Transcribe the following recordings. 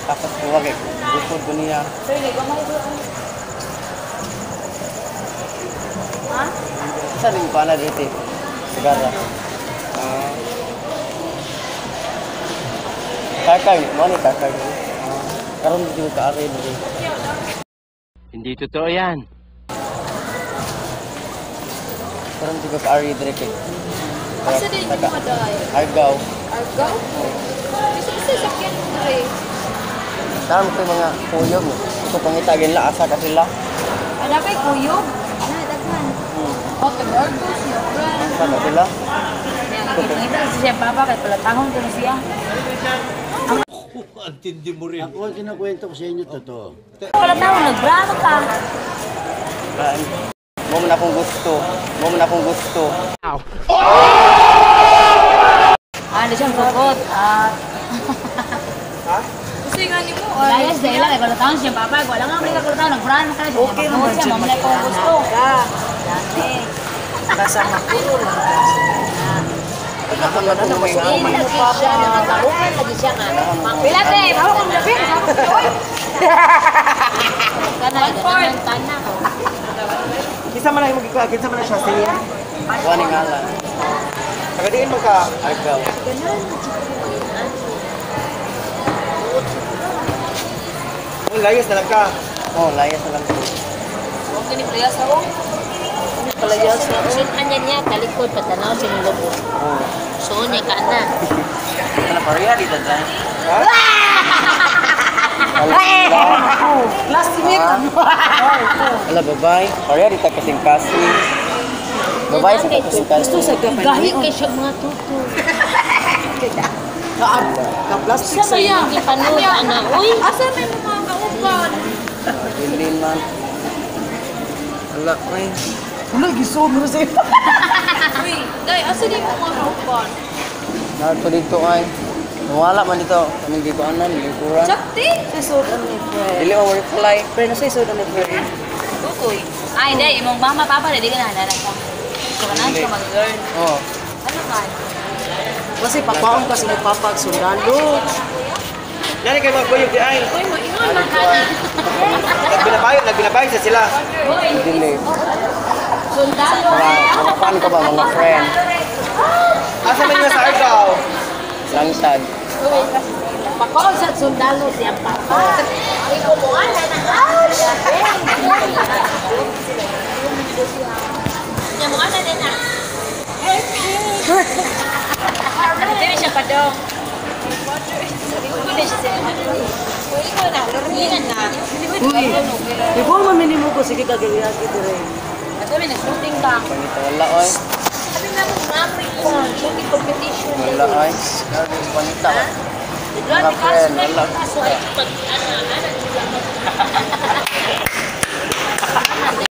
Tapos kuha kay bukod ko niya. Ha? Sa rin pa na dito. Sigara. Kakay, mo ni kakay. Karon dito ka ari dito. Hindi totoo yan. Karon dito ka ari dito kay. Asa din mo maday? Argaw. Argaw? Bisa isa sakyan mo dre. Karon ko mga kuyog. Ito pangita ginla asa ka sila. Ada kay kuyog? Na daghan. O taga Argaw siya. Asa ka sila? Kita siya papa kay palatahon ko siya. Ang tindi mo rin. Ako ang kinakwento ko sa inyo, totoo. Palatahon nagbrano ka. Mo man akong gusto. Mo man akong gusto. Ah, di siya sukot. Ah. Ha? Kasi nga ni mo, ay. Layas dahil lang, kay palatahon siya papa. Wala nga man ka palatahon, nagbrano ka siya. Okay naman siya, mo man akong gusto. Ka. Kasama ko lang. Ako na ko may Lagi siya, nangatarungan lagi siya nga. Pila te, bawa kong labi. Kana, tanan ko. Kinsa man ang imong gikuha, kinsa man ang siya siya. Kuha ni ngalan. Taga diin man ka. Argaw. Oh, layas na lang ka. Oh, layas na lang. Huwag gani playa sa o. Palayas na. Sun-an niya, talikod, patanaw sa lubo. Oh. Suon niya ka na. Ano pareha dito dyan? Ha? Classmate ano? Ala, babay. Pareha dito kasing kasi. Babay sa kasing kasi. Gusto sa kapan. Gahi kay siya mga tuto. Ka plastic Sa sa iyo, gipanood ana. Uy, Asa may mga kauban? Hindi man. Ala, uy. Wala gisuod mo sa Uy, day, asa di mo mga kauban? Narito dito ay. Nawala man dito. Kaming gikuanan, lingkuran. Chakti? Sa suod ni friend. Dili mo reply. Friend sa suod ni friend. Tutoy. Ay, day, imong mama, papa, di ka na ka. So, ka na ka mag-learn. Oh. Ano ka? Kasi papaon kasi mo papa sundalo. Nani kay mga kuyog di ay. Uy, mo ingon man ka na. Nagbinabayo, nagbinabayo sa sila. Uy, Dili. sundalo. Mga fan ko ba, mga friend? Asa man niya sa Argao? Langtad. Papaon sa sundalo siya papa. Uy, kumuha na na. Ouch! Nya mo ana na na. Dili siya kadong. Dili siya siya. Uy, ikaw na. Hindi na. Uy. Ikaw man minimo ko sige ka gayagi dire. Ato rin, nag-shooting ka. Pangita wala oy. Sabi na mo mami ko, shooting competition. Wala oy. Pangita. Grabe Mga ka, friend, sunod wala. ka. So, ay, pag ana, ana, sila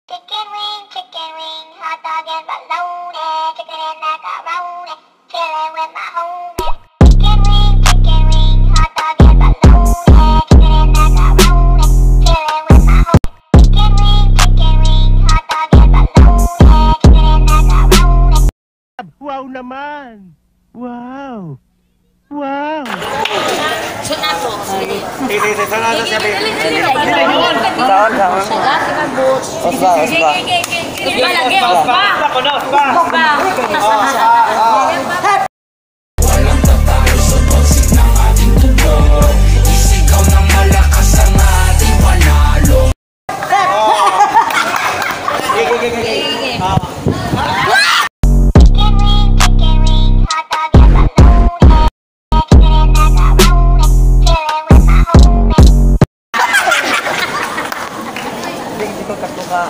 Chicken wing, hot dog and bologna, chicken and macaroni, chillin' with my homie. Chicken wing, hot dog and bologna, chicken and macaroni, chillin' with my homie. Chicken wing, hot dog and bologna, chicken and macaroni. Wow naman! Wow! Wow! So, nato. Sige. Sige, sige, sige. Sana sa sabi. Saan, saan? Sagati ka, boss. Osba, osba. Usba lagi, usba. Osba ko na, osba. Usba. Sige, sige, sige. Sige. Chicken wing, hot dog and bologna, chicken and macaroni, chillin' with my homie. Hindi ko kakuha.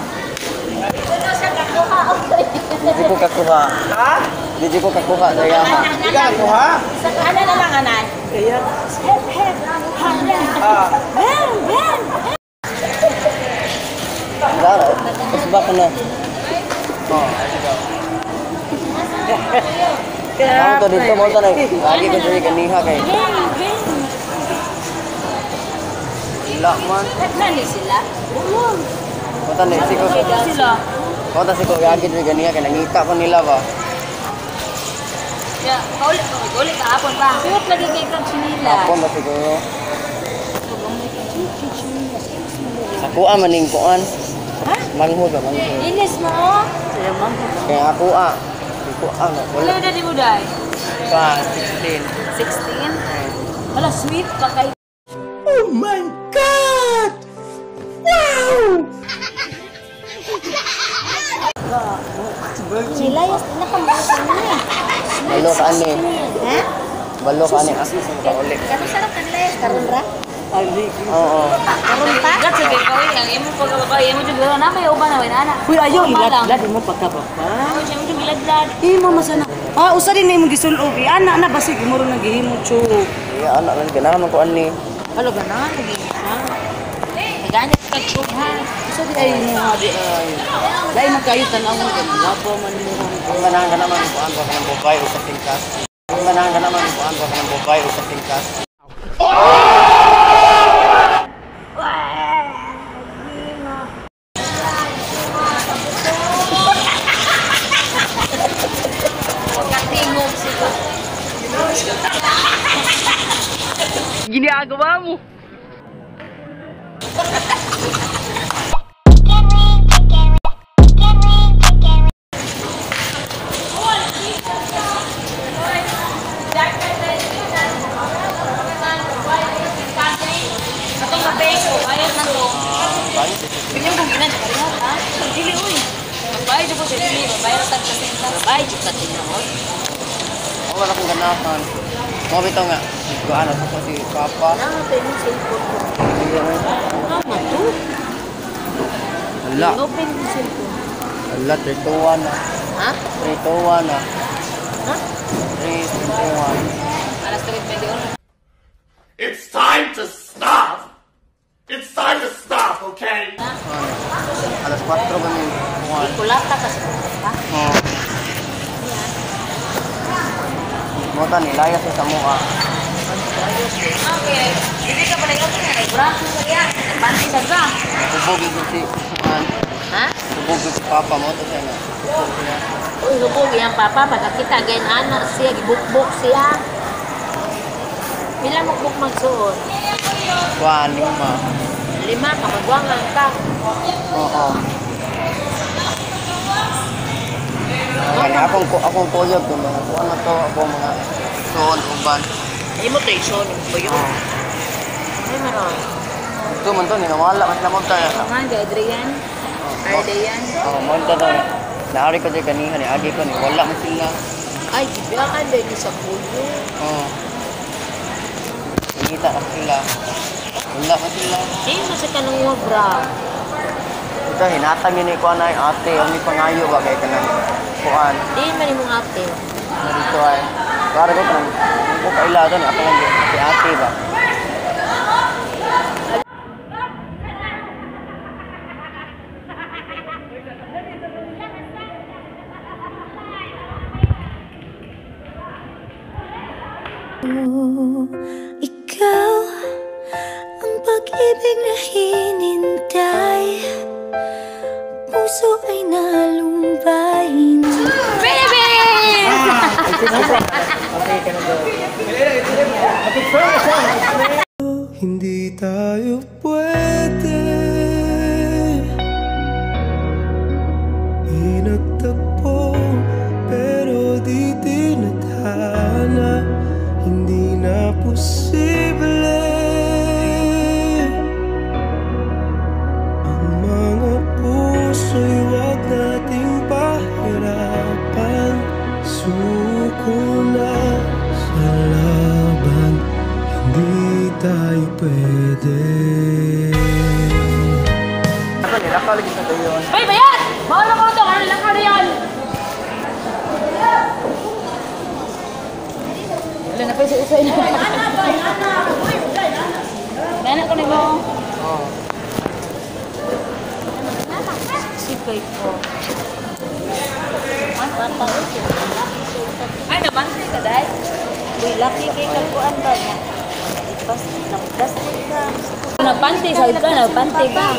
Hindi ko kakuha. Ha? Hindi ko kakuha. Kaya ha. Di ka kuha? Ano na lang, anay? Kaya Ah. Dara. Osba ko na. Oh. Kamu to dito mo to na. Lagi ko diri kaniha kay. Wala man. Nani sila? Kota ni siko. Sila. Kota siko lagi diri kaniha kay nangita ko nila ba. Ya, kaulit, kaulit kahapon pa. Suot lagi kay kang sinila. Hapon ba siguro. Ako maning kuan. Ha? Manghod ba manghod? Inis mo oh. Kaya ako Ako Wala na di mo dai. Pa 16. 16? Wala sweet pa kay. Oh my God! Wow! Sila yung nakamutan na. Balo ka ani. Ha? Balo ka ani asa sa kauli. Karon sarap ang layas karon ra. Oo. Karon pa. Gat sa kay ang imo pagkababae, imo jud na may uban na ana. Uy, ayaw ilad-lad mo pagkababa. Uy, siya mo jud ilad-lad. Imo masana. Ah, usa din na imong gisulob. Ana na basig imo ro nagihimo chu. Iya ana lang ganahan man ko ani. Halo ganahan nagihimo siya. Ganit ka chug ha. Usa di ay mo ha di ay. Lain man kayo tan-aw mo kay gwapo man mo. Ang ganahan ka naman kuan ba kanang babae o kasing kas. Ang ganahan ka naman kuan ba kanang babae o kasing kas. Katingog sila. Ginagawa mo. Chicken wing, chicken wing, Atong mabay ko, bayad na to. Bigyan kong ginan, pareha ha? Dili uy. Babae jud ko sa dili, babae ra tag kasenta. Babae jud ka tinuod. Ako wala akong ganahan. Mo bitaw nga. Kuan ako si Papa. Nang ito yung cellphone ko. Tama to. Hala. Open yung cellphone. Hala, 31 na. Ha? 321 na. Ha? 321. Alas 3:21. It's time to stop! It's time to stop, okay? Alas 4 ba ni kuan? Kulata kasi. Ha? Oo. Mo ta ni layas sa mukha. Okay. Dili ka pala yung kay braso sa iya. Panty sa ka. Hubog gyud si kuan. Ha? Hubog gyud si Papa mo to siya nga. Hubog siya. Uy, hubog yan papa. Pagkakita, ganyan anak siya, gibukbuk siya. Pila mo buk magsuot? Kuan lima. Lima, kamagwangan ka. Oo. Kani akong kuyog to mga kuan na to ako mga suon uban. Ay mo tayo son, ba yun? Ay, maron. Ito man to ni nawala mas lamog ta. Man, kay Adrian. Adrian. Oh, mo to to. Naari ko diri kaniha ni agi ko ni wala man sila. Ay, gibiyakan din sa puyo. Oo. Nangita na sila. Wala man sila. Eh, masa ka nang bra. Ito hinatag yun ni kuan ay ate ang pangayo ba kay kanang kuan. Di man imong ate. Dito ay. Para ko kanang ko kaila to ni ako lang si ate ba. Ikaw ang pag-ibig na hinintay. Puso ay nalumbay. Philippines! Okay ka na do. Hindi tayo pwede. Di nagtagpo pero di tinadhana. Hindi na posible. Ang mga puso'y wag nating pahirapan. Suko na sa laban. Hindi tayo pwede. Ako ni lakaw lagi sa dayon. Hoy, bayad! Bawal ako to, ano lang ka yan? Wala na pa isa-isa na. Nana ko na mo. Oo. Sikay ko. Ay, nabantay ka, day. Uy, laki kay kakuan ba niya? Nagplastic ka. Nagpantay, sabi ka, nagpantay ka.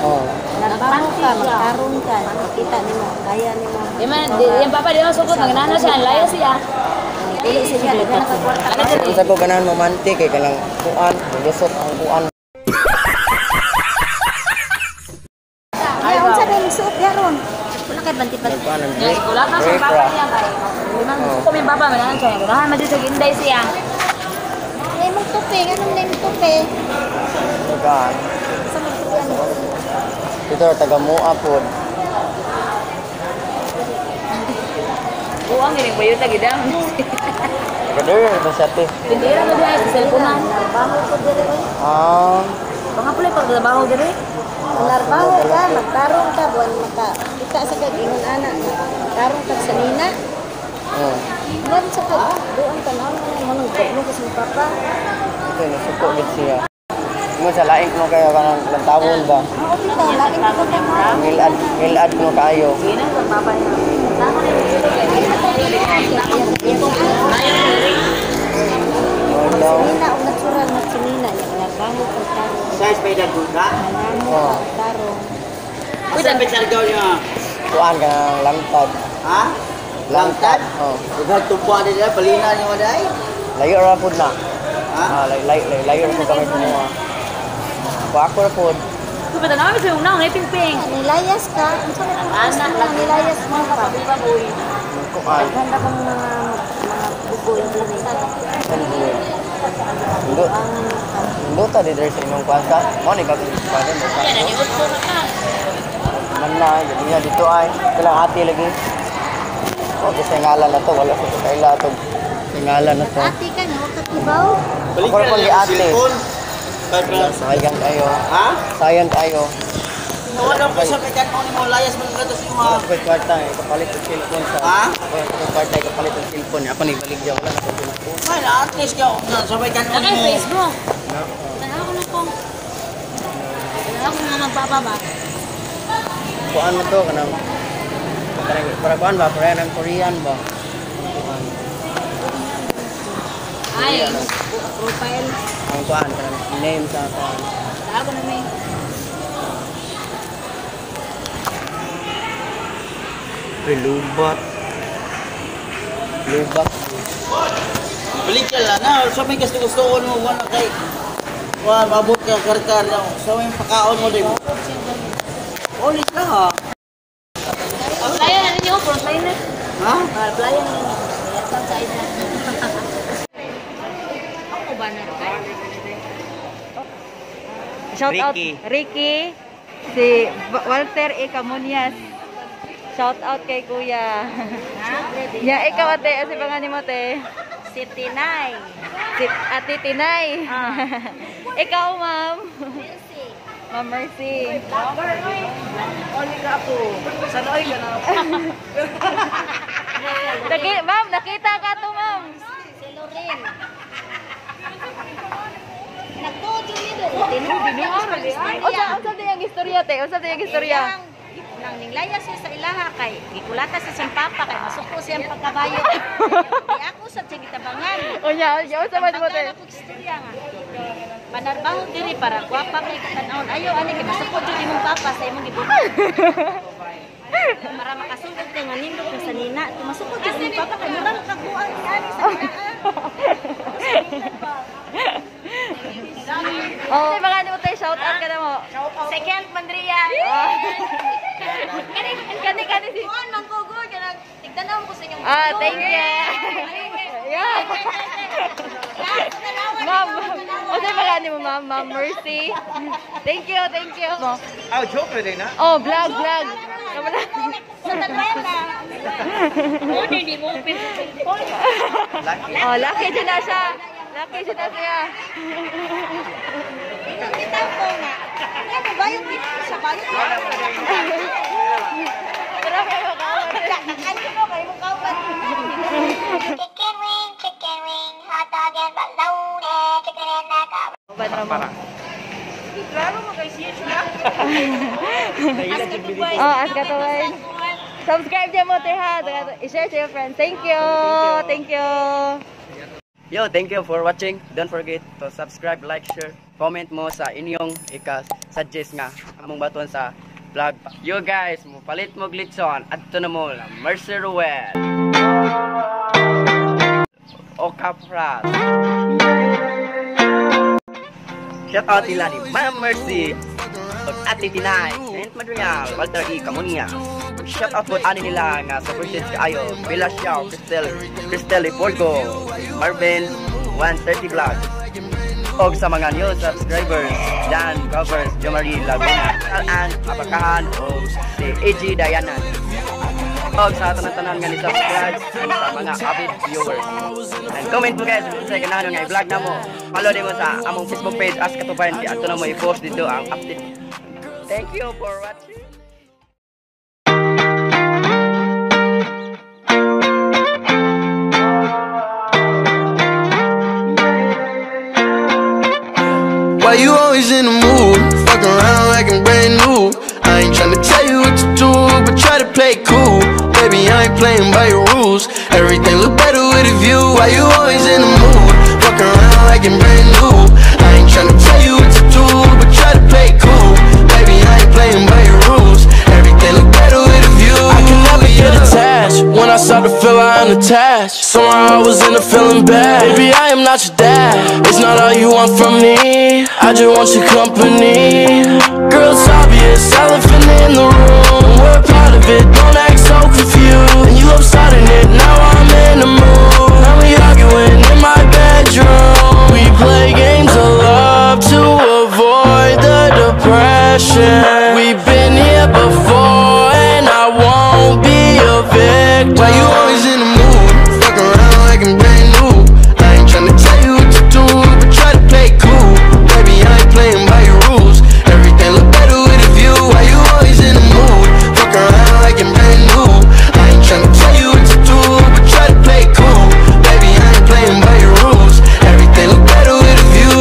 Oo. Nagbango ka, magkaroon ka. Makita nimo, kaya nimo. Di man, di, yung papa, di man sukot, nagnana siya, laya siya. Dili siya, daghan ka kwarta. Ano dili? Unsa ko ganahan mamante kay kanang kuan, lusot ang kuan. banti-banti. Wala ka sa papa niya ba? Gusto ko may baba, malangan siya. Ganahan man siya ginday siya. Ay, mong tupi. Anong name tupi? Tagaan. Sa magtupi ano? Dito, taga Mua po. Buang gini bayo ta gidang. Taga dere ba siya te? Tindira mo diha sa cellphone. Trabaho ko diri. Ah. Baka pala pagtrabaho diri. Manarbaho ka, magtarong ka, buwan maka. Kita sa kag ingon ana. Tarong ka sa nina. Buwan sa kag doon tanaw mo nang gugno ko sa papa. Ito nasuko gid siya. Mo sa laing mo kayo kanang lantawon ba? Oo, bitaw lain ko ka mo. Ngilad mo kaayo. Sige na sa papa niya. Sinina o natural na sinina niya manarbaho ka tarong. Size pa edad ka? Oo. Tarong. Uy, dapat sargaw niya. Kuan ka ng langtad. Ha? Langtad? Oo. Ugag tumpuan nila, palina niyo day. Layo ra pud na. Ha? Ah, layo ra pud kami sa mga. Ako ra pud. Ko pa tanaw sa una ngay pingping. Nilayas ka, unsa man ang gusto mo nilayas mo pa. Kuan. Ganda kang mga bugoy diri. Indot. Indot ta diri sa inyong kuan sa. Mo ni kag kuan mo sa. Man na, jadi niya dito ay kailang ate lagi. Oh, kasi ngalan na to, wala sa kaila to. Ngalan na to. Ate ka nga, ka kibaw. Ako ra pud ate. Sayang kayo. Ha? Sayang kayo. Wala ko sa kay kanmo ni mo layas man ka sa mga. Ako ko'y kwarta eh, kapalit og cellphone sa. Ha? Ako ko'y kwarta eh, kapalit og cellphone. Ako ni balik diya, wala na ko cellphone. May na at least ka sabay kanmo Nagay mo. Facebook. Tanaw ko na ko. Tanaw ko nga magpapa ba. Kuan mo to kanang para kuan ba, para ng Korean ba? Kuan. Ay, profile. Ang kuan kanang name sa kuan. Tanaw ko na may. Lubat. Lubat. Balik ka lang na, sa may gusto gusto ko mo wala kay wa mabot ka karkar na sa may pakaon mo din. Ulit lang ha. Playa na ninyo, frontliner. Ha? Playa na ninyo. Sa isa. Ako ba na? Shout out Ricky, si Walter E. Camunias. Shout out kay Kuya. Ya, ikaw ate, ase pangalan mo te? Si Tinay. Si Ate Tinay. Ikaw, ma'am. Mercy. Ma'am Mercy. Ma'am, nakita ka to, ma'am. Si Lorraine. Nagtuod yung nido. Tinuod. Unsa din ang istorya te? Unsa din ang istorya? Nang ninglayas siya sa ilaha kay gikulata siya siyang papa kay masuko siyang pagkabayo. Di ako sa siya gitabangan. Unya, unya unsa man mo te? Tambagan ako istorya nga. Panarbaho diri para gwapa kay tan-awon. Ayo ani kay masuko jud imong papa sa imong gibuhat. Para makasulod ka nga nindot nga sa nina. Masuko jud imong papa kay mura kag buang ani sa nina. Oh, mga mo te, shout out ka na mo. Second Mandria. Kani kani si Kuan man ko gud kanang tigtanaw ko sa inyong. Ah, thank you. Yeah. Ma'am, unsa pangalan mo, ma'am? Ma'am Mercy. Thank you, thank you. Ah, joke na din ha. Oh, vlog, vlog. Oh, lucky dyan na siya. Lucky dyan na siya. Kita ko nga. Nga bayot dito sa bayot. Grabe mo ka. Ano kay mo kauban. Chicken wing, hot dog and bologna, chicken and macaroni. Para. Oh, ask ka to. Subscribe dyan mo, te ha. I-share to your friends. Thank you. Thank you. Yo, thank you for watching. Don't forget to subscribe, like, share, comment mo sa inyong ika-suggest nga among baton sa vlog. Yo guys, mo palit mo glitson adto na mo la Mercy Ruel. O Kapras. Shout out nila ni Ma'am Mercy ug Ate Tinay, Saint Madrigal, Walter E. Camunia. Shout out po ani nila nga supported kaayo. Bella Shaw, Cristel, Cristel Iporgo, Marvin 130 Vlog. Og sa mga new subscribers, Dan Covers, Jomari Laguna, Alan Abakahan, og si AG Dayanan. Og sa tanan-tanan nga ni subscribe sa mga avid viewers. And comment mo guys kung sa ganahan nga i-vlog na mo. Follow din mo sa among Facebook page Ask Katubayan kay ato na mo i-post dito ang update. Thank you for watching. Why you always in the mood? Fuck around like I'm brand new. I ain't tryna tell you what to do, but try to play cool. Baby, I ain't playing by your rules. Everything look better with a view. Why you always in the mood? Fuck around like I'm brand new. I ain't tryna tell you what to do, but try to play cool. Baby, I ain't playing by your rules. Everything look better with a view. I can never get attached. When I start to feel I am attached. Somehow I was in a feeling bad. Baby, I am not your dad. It's not all you want from me. I just want your company. Girl, it's obvious, elephant in the room. We're part of it, don't act so confused. And you love starting it, now I'm in the mood. Now we arguing in my bedroom. We play games of love to avoid the depression. We've been here before and I won't be a victim. Why you always in the mood? Fuck around like I'm brand new. I ain't tryna tell you what to do, but try to play cool. Baby, I ain't playing by your rules. Everything look better with a view. Why you always in the mood? Fuck around like I'm brand new. I ain't tryna tell you what to do, but try to play cool. Baby, I ain't playing by your rules. Everything look better with a view.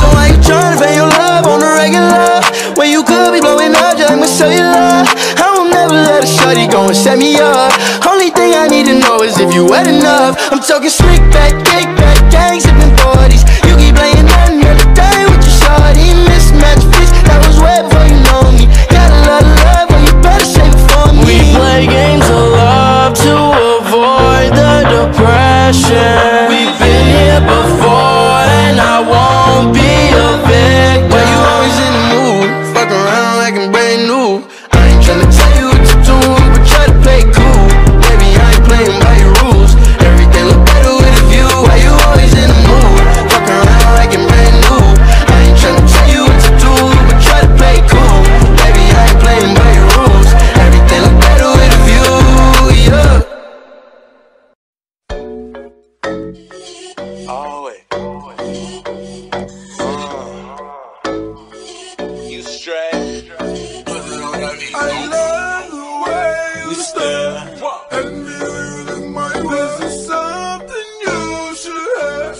So why you tryna pay your love on the regular when you could be blowing up just like my cellular? I will never let a shorty go and set me up. Only thing I need to know is if you wet enough. I'm talking slick back, kick back, gang sipping 40s. You keep playing another day with your shorty. Mismatch fits, that was wet before you know me. Got a lot of love, but you better save it for me. We play games of love to avoid the depression. We've been here before and I won't be a victim. Why you always in the mood? Fuck around like I'm brand new. I ain't tryna tell you what to do, but try to play cool. Baby, I ain't playing by your rules. Everything look better with a view. Why you always in the mood? Fuck around like I'm brand new. I ain't tryna tell you what to do, but try to play cool. Baby, I ain't playing by your rules. Everything look better with a view, yeah. Oh, wait. You straight. I love the way you stare at me with my. This is something you should have.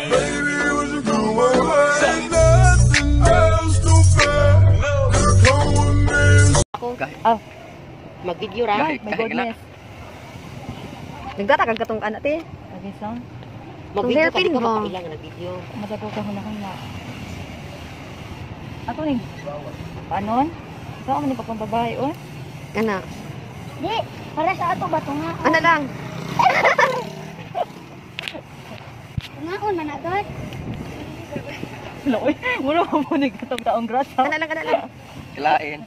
Baby, would you go my way? Nothing else to fair. Come with me. Oh, Mag-video ra. my goodness. Nagdata kag katong anak te. Okay, so, Mag-video ka, di Hairpin ka ba? makaila nga nag-video. Masako ka hunahuna. Ako ni. Panon? Saan mo ni papang babae, oh? Ana. Di, para sa ato ba tunga? Ana lang. Tungaon man na god. Loy, mura mo ni katong taong grasa. Ana lang, ana lang. Lain.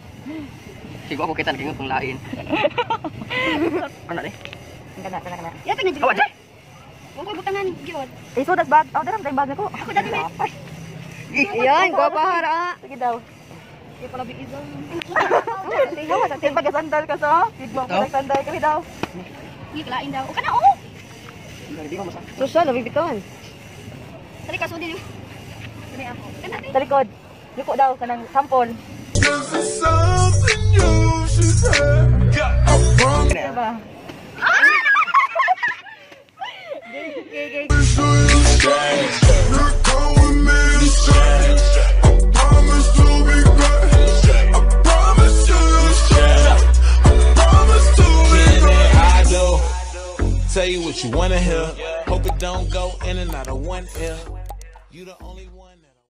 Sigo ako kita naging pang lain. Ano ni? Kana, kana, kana. Ya pa Kawa dyan. Wala butangan gyud. Eh, so das bag. Oh, daram tayong bag na ko. Ako dati may. Ayan, gwapa hara. Sige daw. Di pala biizon. Ate, pag-sandal ka so. Bigmo No? ka sandal kami daw. Giklain daw. O kana oh. Hindi ko masa. Social, Louis Vuitton. Dali ka sudi. Dali ako. Kana te. Sa likod. Yuko daw kanang sample. This is something you should have. I promise Diba? Gay, gay. you straight. You're calling me straight. I promise to be great. I promise you straight. I promise to be great. I do. Tell you what you wanna hear. Hope it don't go in and out of one ear. You the only one.